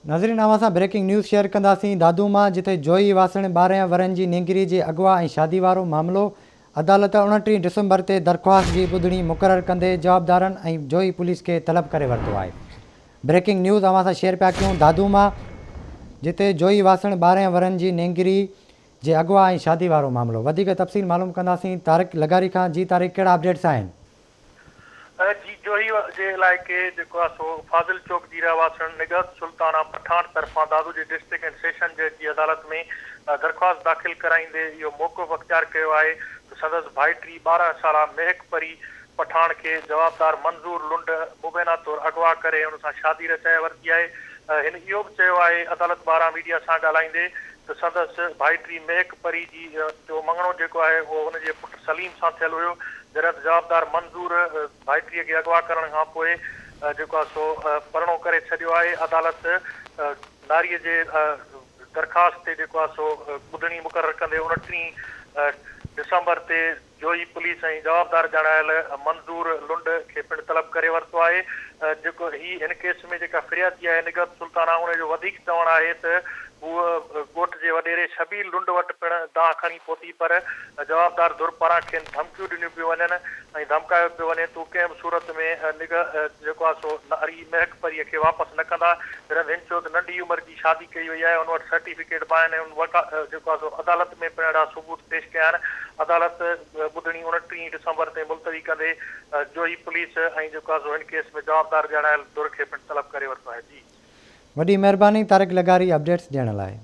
ناظرين اوهان سان بريڪنگ نيوز شيئر ڪنداسين دادو مان جتي جوئي واسڻ 12 ورهين جي نينگري جي اغوا ۽ شادي وارو معاملو عدالت 29 ڊسمبر تي درخواست جي ٻڌڻي مقرر ڪندي جوابدارن ۽ جوئي پوليس کي طلب ڪري ورتو آهي بريڪنگ نيوز اوهان سان شيئر پيا ڪيون دادو مان جتي جوئي واسڻ 12 ورهين جي نينگري جي اغوا ۽ شادي وارو معاملو وڌيڪ تفصيل معلوم ڪنداسين طارق لغاري کان جي طارق ڪهڙا اپڊيٽس آهن. جي جوهي جي علائقي جيڪو آهي سو فاضل چوڪ جي رهواسڻ نگهت سلطانه پٺاڻ طرفان دادو جي ڊسٽرڪٽ اينڊ سيشن جج جي عدالت ۾ درخواست داخل ڪرائيندي اهو موقف اختيار ڪيو آهي ته سندس ڀائٽي 12 سالا مهڪ پري پٺاڻ کي جوابدار منظور لنڊ مبينا طور اغوا ڪري ان سان شادي رچائي ورتي آهي هن اهو به چيو آهي عدالت ٻاهران ميڊيا سان ڳالهائيندي ته سندس ڀائٽي مهڪ پري جي جو مڱڻو جيڪو آهي اهو ان جي پٽ سليم سان ٿيل هيو جڏهن ته جوابدار منظور ڀائٽيء کي اغوا ڪرڻ کان پوء جيڪو آهي سو پرڻو ڪري ڇڏيو آهي. عدالت ناريء جي درخواست تي جيڪو آهي سو ٻڌڻي مقرر ڪندي اڻٽيهين ڊسمبر تي جوهي پوليس ۽ جوابدار ڄاڻايل منظور لنڊ کي پڻ طلب ڪري ورتو آهي. جيڪو هي هن ڪيس ۾ جيڪا فريادي آهي نگهت سلطانه ان جو وڌيڪ چوڻ آهي ته هوء ڳوٺ جي وڏيري شبير لنڊ وٽ پڻ دانهن کڻي پهتي پر جوابدار ڌر پاران کين ڌمڪيون ڏنيون پيون وڃن ۽ ڌمڪايو پيو وڃي تون ڪنهن به صورت ۾ نگهه جيڪو آهي سو ناري مهڪ پريء کي واپس نه ڪندا. جڏهن ته هن چيو ته ننڍي عمر جي شادي ڪئي وئي آهي ان وٽ سرٽيفڪيٽ به آهن ۽ ان وٽ جيڪو آهي سو عدالت ۾ پڻ اهڙا ثبوت پيش ڪيا آهن. عدالت ٻڌڻي اڻٽيهين ڊسمبر تائين ملتوي ڪندي جوهي پوليس ۽ جيڪو آهي سو هن ڪيس ۾ جوابدار ڄاڻايل ڌر کي پڻ طلب ڪري ورتو آهي. جي. وڏي مهرباني طارق لغاري اپڊيٽس ڏيڻ لاء.